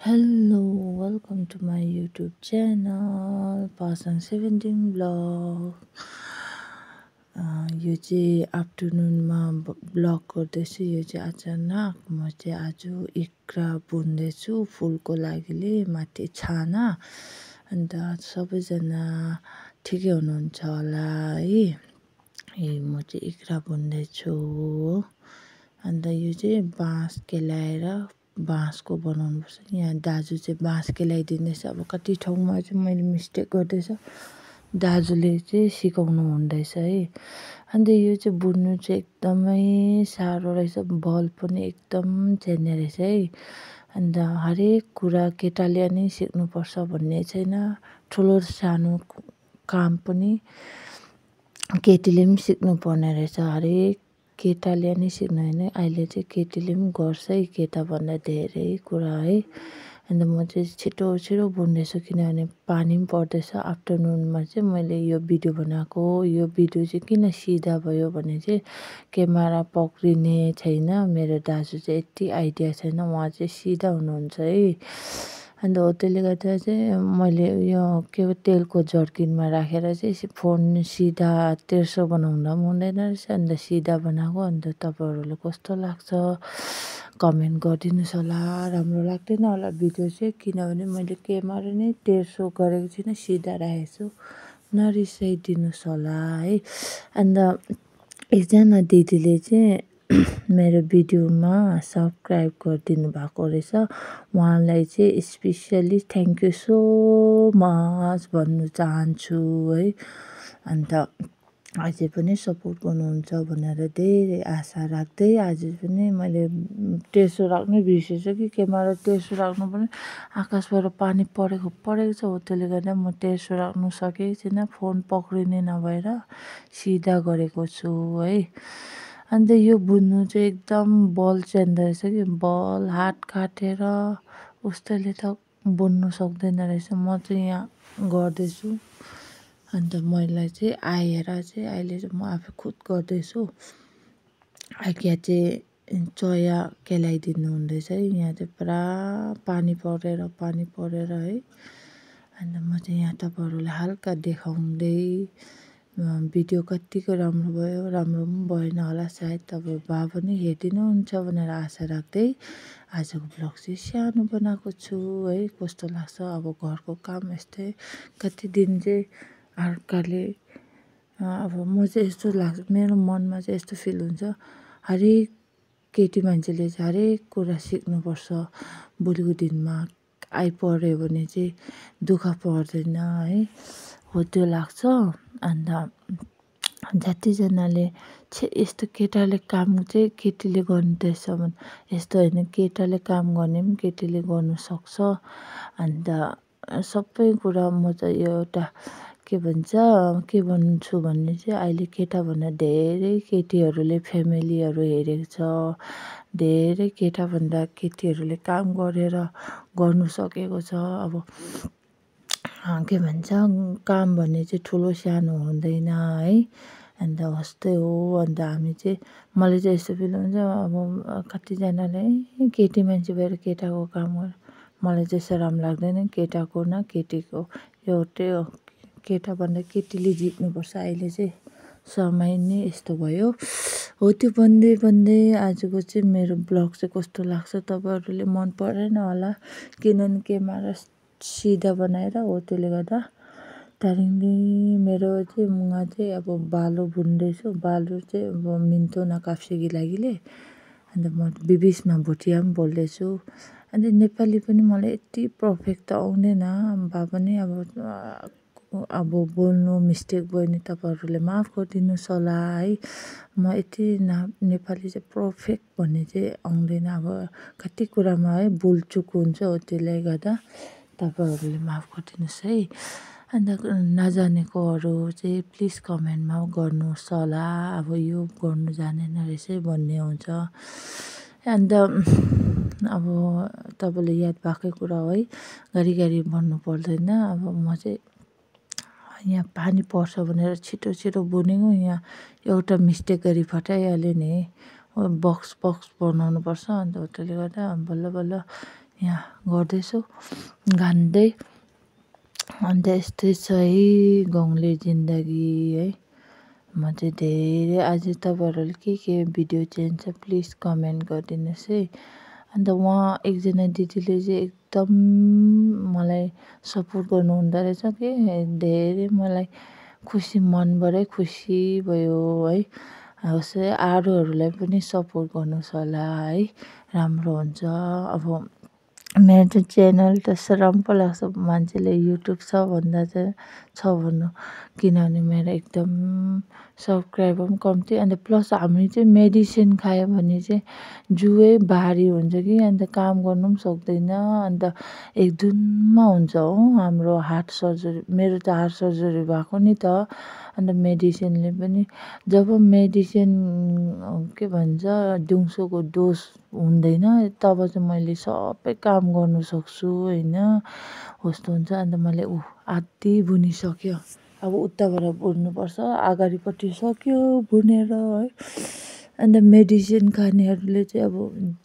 Hello, welcome to my YouTube channel, Pasan 17 Vlog. यो चाहिँ आफ्टरनुनमा blog गर्दैछु। यो चाहिँ अचानक म चाहिँ आज इक्रा बुन्दैछु फुलको लागिले माथि छाना। अन्त सबैजना ठिकै हुनुहुन्छ होला है। म चाहिँ इक्रा बुन्दैछु। अन्त यो चाहिँ बाँस केलाएर बाँसको बनाउनुपर्छ। यहाँ दाजु चाहिँ बाँस केलाइदिँदैछ। अब कति ठाउँमा चाहिँ मैले मिस्टेक गर्दैछ, दाजुले चाहिँ सिकाउनु हुँदैछ है। अन्त यो चाहिँ बुन्नु चाहिँ एकदमै साह्रो रहेछ, बल पनि एकदम चेन्ने रहेछ है। अन्त हरेक कुरा केटाले नै सिक्नुपर्छ भन्ने छैन, ठुलो सानो काम पनि केटीले पनि सिक्नुपर्ने रहेछ। हरेक केटाले नै सिक्नु होइन, अहिले चाहिँ केटीले पनि गर्छ है, केटाभन्दा धेरै कुरा है। अन्त म चाहिँ छिटो बुन्दैछु किनभने पानी पनि पर्दैछ। आफ्टरनुनमा चाहिँ मैले यो भिडियो बनाएको। यो भिडियो चाहिँ किन सिधा भयो भने चाहिँ क्यामेरा पक्रिने छैन, मेरो दाजु चाहिँ यति आइडिया छैन, उहाँ चाहिँ सिधा हुनुहुन्छ है। अन्त हो त्यसले गर्दा चाहिँ मैले यो के तेलको जर्किनमा राखेर चाहिँ फोन सिधा तेर्सो बनाउँदा पनि हुँदैन रहेछ। अन्त सिधा बनाएको। अन्त तपाईँहरूलाई कस्तो लाग्छ कमेन्ट गरिदिनुहोस् होला। राम्रो लाग्दैन होला भिडियो चाहिँ, किनभने मैले क्यामेरा नै तेर्सो गरेको छुइनँ, सिधा राखेको छु, नरिसाइदिनुहोस् होला है। अन्त एकजना दिदीले चाहिँ मेरो भिडियोमा सब्सक्राइब गरिदिनु भएको रहेछ। उहाँलाई चाहिँ specially thank you so much भन्नु चाहन्छु है। अन्त अझै पनि सपोर्ट गर्नुहुन्छ भनेर धेरै आशा राख्दै आज पनि मैले तेर्सो राख्नै बिर्सेछु कि क्यामेरा तेर्सो राख्नु पनि आकाशबाट पानी परेको छ। हो त्यसले गर्दा म तेर्सो राख्नु सकेको छैन, फोन पक्रिने नभएर सिधा गरेको छु है। अन्त यो बुन्नु चाहिँ एकदम बल चाहिँदो रहेछ कि, बल हात काटेर उस्तैले त बुन्नु सक्दैन रहेछ। म चाहिँ यहाँ गर्दैछु। अन्त मलाई चाहिँ आएर चाहिँ अहिले चाहिँ म आफै खुद गर्दैछु। आइकिया चाहिँ चोया केलाइदिनु हुँदैछ है। यहाँ चाहिँ पुरा पानी परेर है। अन्त म चाहिँ यहाँ तपाईँहरूलाई हल्का देखाउँदै भिडियो कतिको राम्रो भयो, राम्रो पनि भएन होला सायद, तपाईँ भए पनि हेरिदिनुहुन्छ भनेर आशा राख्दै आजको ब्लग चाहिँ सानो बनाएको छु है। कस्तो लाग्छ अब घरको काम यस्तै कति दिन चाहिँ अर्काले अब म चाहिँ यस्तो लाग्छ, मेरो मनमा चाहिँ यस्तो फिल हुन्छ, हरेक केटी मान्छेले चाहिँ हरेक कुरा सिक्नुपर्छ। भोलिको दिनमा आइपऱ्यो भने चाहिँ दुःख पर्दैन है, हो त्यो लाग्छ। अन्त जतिजनाले यस्तो केटाले काम चाहिँ केटीले गर्दैछ भने यस्तो होइन, केटाले काम गर्ने पनि केटीले गर्नुसक्छ। अन्त सबै कुरा म चाहिँ यो एउटा के भन्छु भन्ने चाहिँ अहिले केटाभन्दा धेरै केटीहरूले फ्यामिलीहरू हेरेको छ, धेरै केटाभन्दा केटीहरूले काम गरेर गर्नु सकेको छ। अब के भन्छ काम भन्ने चाहिँ ठुलो सानो हुँदैन है। अन्त हस्तै हो। अन्त हामी चाहिँ मलाई चाहिँ यस्तो फिल हुन्छ, अब कतिजनाले केटी मान्छे भएर केटाको काम गर, मलाई चाहिँ यस्तो राम्रो लाग्दैन। केटाको न केटीको एउटै हो, केटाभन्दा केटीले जित्नुपर्छ। अहिले चाहिँ समय नै यस्तो भयो। हो त्यो भन्दै आजको चाहिँ मेरो ब्लग चाहिँ कस्तो लाग्छ तपाईँहरूले मन परेन होला, किनभने क्यामेरा सिधा बनाएर हो त्यसले गर्दा। त्यहाँदेखि मेरो चाहिँ मुगा चाहिँ अब बालो बुन्दैछु। बालो चाहिँ अब मिन्तो नकाप्सेकी लागिले। अन्त म बिचमा भुटिया पनि बोल्दैछु। अन्त नेपाली पनि मलाई यति पर्फेक्ट त आउँदैन, भए पनि अब बोल्नु मिस्टेक भयो भने तपाईँहरूले माफ गरिदिनुहोस् होला है। म यति नेपाली चाहिँ पर्फेक्ट भन्ने चाहिँ आउँदैन, अब कति कुरामा है भुलचुक हुन्छ, हो त्यसले गर्दा तपाईँहरूले माफ गरिदिनुहोस् है। अन्त नजानेकोहरू चाहिँ प्लिज कमेन्टमा गर्नुहोस् होला, अब यो गर्नु जानेन रहेछ भन्ने हुन्छ। अन्त अब तपाईँले याद भएकै कुरा हो है, घरिघरि भन्नु पर्दैन। अब म चाहिँ यहाँ पानी पर्छ भनेर छिटो बुनेको, यहाँ एउटा मिस्टेक गरी फटाइहाल्यो नि, बक्स बनाउनु पर्छ। अन्त त्यसले गर्दा बल्ल यहाँ गर्दैछु घान्दै। अन्त यस्तै छ है गाउँले जिन्दगी है। म चाहिँ धेरै आज तपाईँहरूले के भिडियो चाहिन्छ प्लिज कमेन्ट गरिदिनुहोस् है। अन्त उहाँ एकजना दिदीले चाहिँ एकदम मलाई सपोर्ट गर्नुहुँदो रहेछ कि धेरै मलाई खुसी मनबाटै खुसी भयो है। उसै अरूहरूलाई पनि सपोर्ट गर्नुहोस् होला है, राम्रो हुन्छ। अब मेरो चाहिँ च्यानल त सरम पो लाग्छ मान्छेले युट्युब छ भन्दा चाहिँ छ भन्नु, किनभने मेरो एकदम सब्सक्राइबर पनि कम्ती। अन्त प्लस हामी चाहिँ मेडिसिन खायो भने चाहिँ जिउै भारी हुन्छ कि अन्त काम गर्नु पनि सक्दैन। अन्त एकदिनमा हुन्छ हो हाम्रो हार्ट सर्जरी, मेरो त हार्ट सर्जरी भएको नि त। अन्त मेडिसिनले पनि जब मेडिसिन के भन्छ दिउँसोको डोज हुँदैन तब चाहिँ मैले सबै काम गर्नु सक्छु होइन, कस्तो हुन्छ। अन्त मैले आधी बुनिसक्यो, अब उताबाट बुन्नुपर्छ, अगाडिपट्टि सक्यो बुनेर है। अन्त मेडिसिन खानेहरूले चाहिँ अब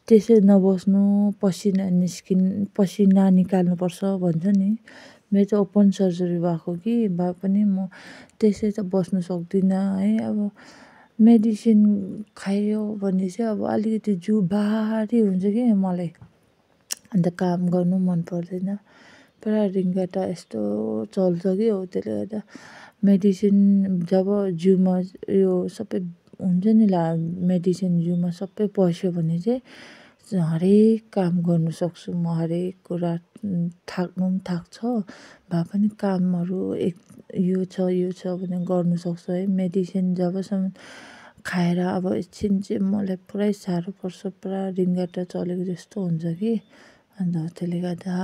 त्यसै नबस्नु, पसिना निकाल्नुपर्छ भन्छ नि। मेरो चाहिँ ओपन सर्जरी भएको कि भए पनि म त्यसै त बस्नु सक्दिनँ है। अब मेडिसिन खायो भने चाहिँ अब अलिकति जिउ भारी हुन्छ कि मलाई, अन्त काम गर्नु मन पर्दैन। पुरा रिङ्गटा यस्तो चल्छ कि हो, त्यसले गर्दा मेडिसिन जब जिउमा यो सबै हुन्छ नि मेडिसिन जिउमा सबै पस्यो भने चाहिँ हरेक काम गर्नु सक्छु म, हरेक कुरा थाक्नु पनि थाक्छ भए पनि कामहरू यो छ भने गर्नु सक्छु है। मेडिसिन जबसम्म खाएर अब एकछिन चाहिँ मलाई पुरै साह्रो पर्छ, पुरा रिङ्गटा चलेको जस्तो हुन्छ कि। अन्त त्यसले गर्दा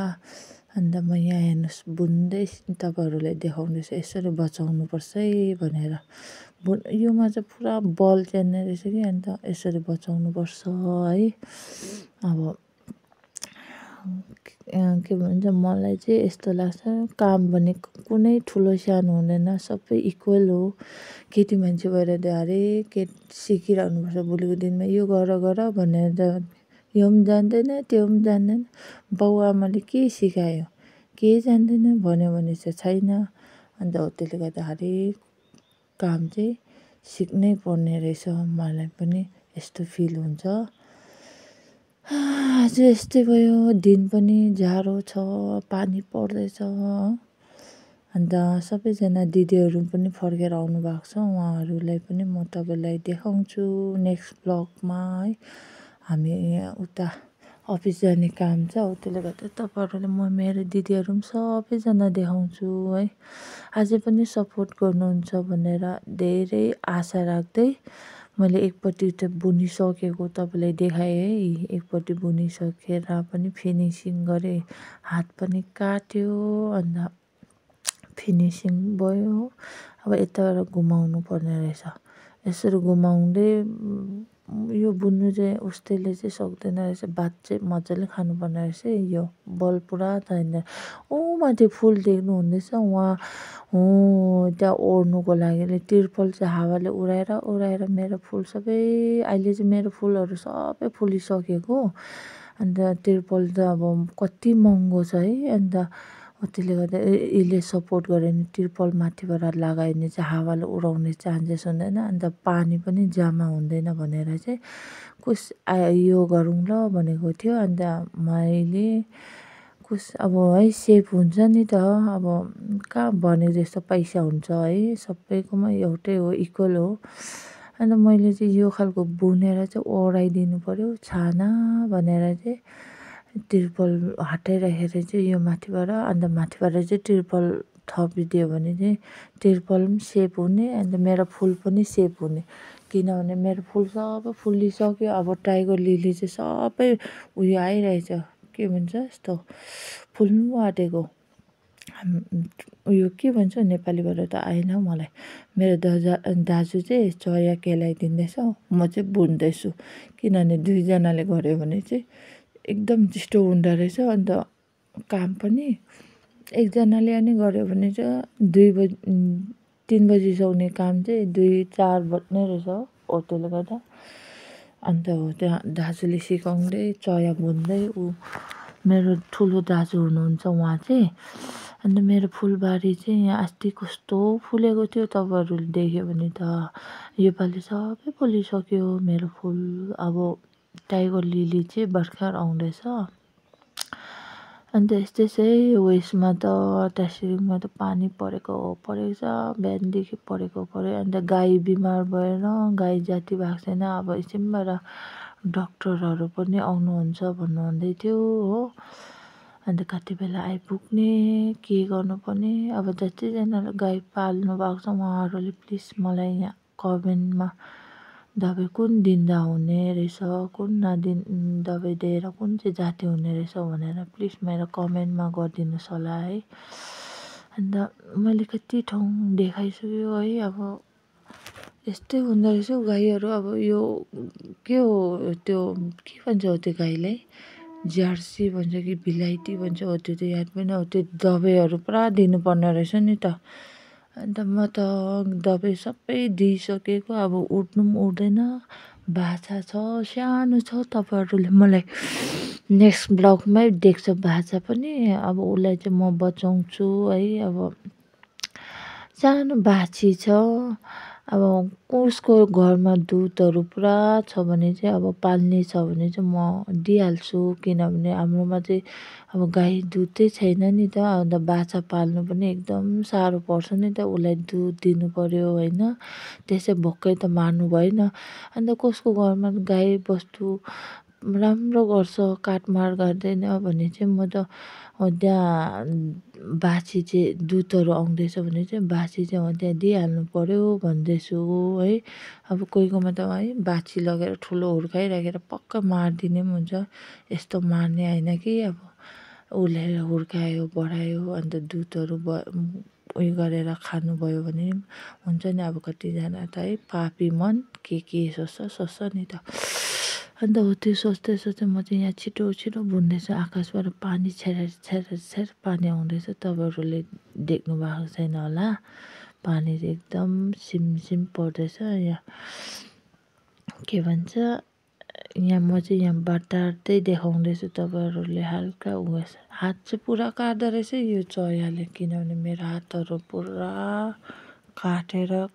अन्त म यहाँ हेर्नुहोस् बुन्दै तपाईँहरूलाई देखाउँदैछु, यसरी बचाउनुपर्छ है भनेर। योमा चाहिँ पुरा बल च्यान्ने रहेछ कि, अन्त यसरी बचाउनुपर्छ है। अब के भन्छ मलाई चाहिँ यस्तो लाग्छ काम भनेको कुनै ठुलो सानो हुँदैन, सबै इक्वल हो। केटी मान्छे भएर हरेक सिकिरहनुपर्छ, भोलिको दिनमा यो गर भनेर यो पनि जान्दैन त्यो पनि जान्दैन। बाउ आमाले के सिकायो केही जान्दैन भन्यो भने चाहिँ छैन। अन्त हो त्यसले गर्दा हरेक काम चाहिँ सिक्नै पर्ने रहेछ, मलाई पनि यस्तो फिल हुन्छ। आज यस्तै भयो, दिन पनि जाडो छ, पानी पर्दैछ। अन्त सबैजना दिदीहरू पनि फर्केर आउनु भएको छ, उहाँहरूलाई पनि म तपाईँलाई देखाउँछु नेक्स्ट ब्लगमा है। हामी उता अफिस जाने काम छ हो, त्यसले गर्दा तपाईँहरूलाई म मेरो दिदीहरू पनि सबैजना देखाउँछु है। अझै पनि सपोर्ट गर्नुहुन्छ भनेर धेरै आशा राख्दै मैले एकपट्टि त बुनिसकेको तपाईँलाई देखाएँ है, एकपट्टि बुनिसकेर पनि फिनिसिङ गरेँ, हात पनि काट्यो अन्त फिनिसिङ भयो। अब यताबाट घुमाउनु पर्ने रहेछ, यसरी घुमाउँदै यो बुन्नु चाहिँ उस्तैले चाहिँ सक्दैन रहेछ, भात चाहिँ मजाले खानुपर्ने रहेछ यो बल पुरा चाहिन्छ। माथि फुल देख्नु हुँदैछ उहाँ हो, त्यहाँ ओढ्नुको लागि तिर्पल चाहिँ हावाले उडाएर मेरो फुल सबै अहिले चाहिँ मेरो फुलहरू सबै फुलिसकेको। अन्त तिर्पल त अब कति महँगो छ है। अन्त त्यसले गर्दा यसले सपोर्ट गऱ्यो भने तिर्पल माथिबाट लगायो भने चाहिँ हावाले उडाउने चान्सेस हुँदैन, अन्त पानी पनि जम्मा हुँदैन भनेर चाहिँ यो गरौँ ल भनेको थियो। अन्त मैले अब है सेभ हुन्छ नि त, अब कहाँ भनेको जस्तो पैसा हुन्छ है, सबैकोमा एउटै हो, इक्वल हो। अन्त मैले चाहिँ यो खालको बुनेर चाहिँ ओढाइदिनु पऱ्यो छाना भनेर चाहिँ तिर्पल हटाइराखेर चाहिँ यो माथिबाट, अन्त माथिबाट चाहिँ तिर्पल थपिदियो भने चाहिँ तिर्पल पनि सेप हुने, अन्त मेरो फुल पनि सेप हुने। किनभने मेरो फुल सबै फुलिसक्यो, अब टाइगर लिली चाहिँ सबै उयो आइरहेछ, के भन्छ यस्तो फुल्नु आँटेको उयो के भन्छ नेपालीबाट त आएन हौ मलाई। मेरो दाजु चाहिँ चोया केलाइदिँदैछ, म चाहिँ बुन्दैछु। किनभने दुईजनाले गऱ्यो भने चाहिँ एकदम छिटो हुँदो रहेछ। अन्त काम पनि एकजनाले पनि गऱ्यो भने चाहिँ 3 बजी सक्ने काम चाहिँ 2-4 बज्ने रहेछ हो, त्यसले गर्दा। अन्त हो त्यहाँ दाजुले सिकाउँदै चोया बुन्दै मेरो ठुलो दाजु हुनुहुन्छ उहाँ चाहिँ। अन्त मेरो फुलबारी चाहिँ यहाँ अस्ति कस्तो फुलेको थियो, तपाईँहरूले देख्यो भने त। योपालि सबै फुलिसक्यो मेरो फुल। अब टाइगर लिली चाहिँ भर्खर आउँदैछ। अन्त यस्तै चाहिँ उयसमा त टासिलिङमा त पानी परेको छ, बिहानदेखि परेको। अन्त गाई बिमार भएर गाई जाती भएको छैन। अब एकछिनबाट डक्टरहरू पनि आउनुहुन्छ भन्नुहुँदै थियो हो। अन्त कति बेला आइपुग्ने, के गर्नुपर्ने। अब जतिजनाले गाई पाल्नु भएको छ उहाँहरूले प्लिज मलाई यहाँ कमेन्टमा दबाई कुन दिँदा हुने रहेछ, कुन दबाई दिएर कुन चाहिँ जाती हुने रहेछ भनेर प्लिज मेरो कमेन्टमा गरिदिनुहोस् होला है। अन्त मैले कति ठाउँ देखाइसक्यो है। अब यस्तै हुँदो रहेछ हौ गाईहरू। अब यो के हो, त्यो के भन्छ हो त्यो गाईलाई, जर्सी भन्छ कि बिलाइती भन्छ हो, त्यो त याद पनि हो। त्यो दबाईहरू पुरा दिनुपर्ने रहेछ नि त। अन्त म त दबाई सबै दिइसकेको, अब उठ्नु पनि उठ्दैन। बाछा छ, सानो छ। तपाईँहरूले मलाई नेक्स्ट ब्लगमै देख्छ बाछा पनि। अब उसलाई चाहिँ म बचाउँछु है। अब सानो बाछी छ। अब उसको घरमा दुधहरू पुरा छ भने चाहिँ, अब पाल्ने छ भने चाहिँ म दिइहाल्छु। किनभने हाम्रोमा चाहिँ अब गाई दुधै छैन नि त। अन्त बाछा पाल्नु पनि एकदम साह्रो पर्छ नि त। उसलाई दुध दिनु पऱ्यो होइन, त्यसै भोकै त मार्नु भएन। अन्त कसको घरमा गाई बस्तु राम्रो गर्छ, काटमार गर्दैन भने चाहिँ म त त्यहाँ बाछी चाहिँ दुधहरू आउँदैछ भने चाहिँ बाछी चाहिँ त्यहाँ दिइहाल्नु पऱ्यो भन्दैछु है। अब कोहीकोमा त है बाछी लगेर ठुलो हुर्काइराखेर पक्का मारिदिने पनि हुन्छ। यस्तो मार्ने होइन कि अब उसले हुर्कायो बढायो अन्त दुधहरू उयो गरेर खानुभयो भने हुन्छ नि। अब कतिजना त है पापी मन के सोच्छ नि त। अन्त हो त्यो सोच्दै म चाहिँ यहाँ छिटो बुन्दैछु। आकाशबाट पानी छेर पानी आउँदैछ। तपाईँहरूले देख्नु भएको छैन होला, पानी चाहिँ एकदम सिमसिम पर्दैछ। यहाँ के भन्छ, यहाँ म चाहिँ यहाँ बाटार्दै देखाउँदैछु तपाईँहरूले हल्का उयस। हात चाहिँ पुरा काट्दो रहेछ यो चोयाले, किनभने मेरो हातहरू पुरा काटेको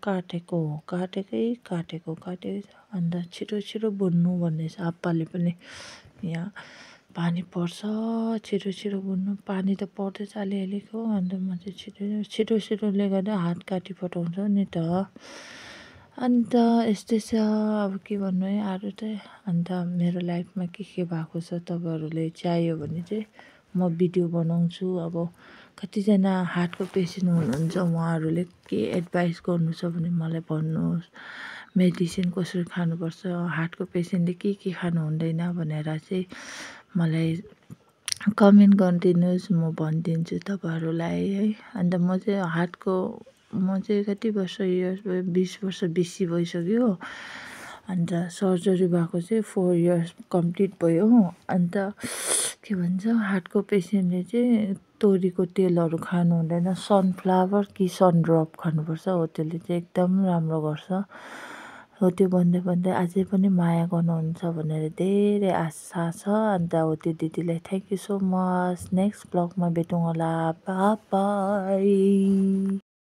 छ। अन्त छिटो बुन्नु भन्दैछ आप्पाले पनि। यहाँ पानी पर्छ, छिटो बुन्नु। पानी त पर्दैछ अलिअलिको। अन्त म चाहिँ छिटोले गर्दा हात काटी पठाउँछ नि त। अन्त यस्तै छ। अब के भन्नु है अरू चाहिँ। अन्त मेरो लाइफमा के भएको छ तपाईँहरूले चाहियो भने चाहिँ म भिडियो बनाउँछु। अब कतिजना हार्टको पेसेन्ट हुनुहुन्छ, उहाँहरूले के एडभाइस गर्नु छ भने मलाई भन्नुहोस्। मेडिसिन कसरी खानुपर्छ, हार्टको पेसेन्टले के खानु हुँदैन भनेर चाहिँ मलाई कमेन्ट गरिदिनुहोस्, म भनिदिन्छु तपाईँहरूलाई है। अन्त म चाहिँ कति वर्ष 20 वर्ष बेसी भइसक्यो। अन्त सर्जरी भएको चाहिँ 4 इयर्स कम्प्लिट भयो। अन्त के भन्छ, हार्टको पेसेन्टले चाहिँ तोरीको तेलहरू खानु हुँदैन, सनफ्लावर कि सनड्रप खानुपर्छ हो, त्यसले चाहिँ एकदम राम्रो गर्छ हो। त्यो भन्दै अझै पनि माया गर्नुहुन्छ भनेर धेरै आशा छ। अन्त हो त्यो दिदीलाई thank you so much. Next ब्लगमा भेटौँ होला, बाई।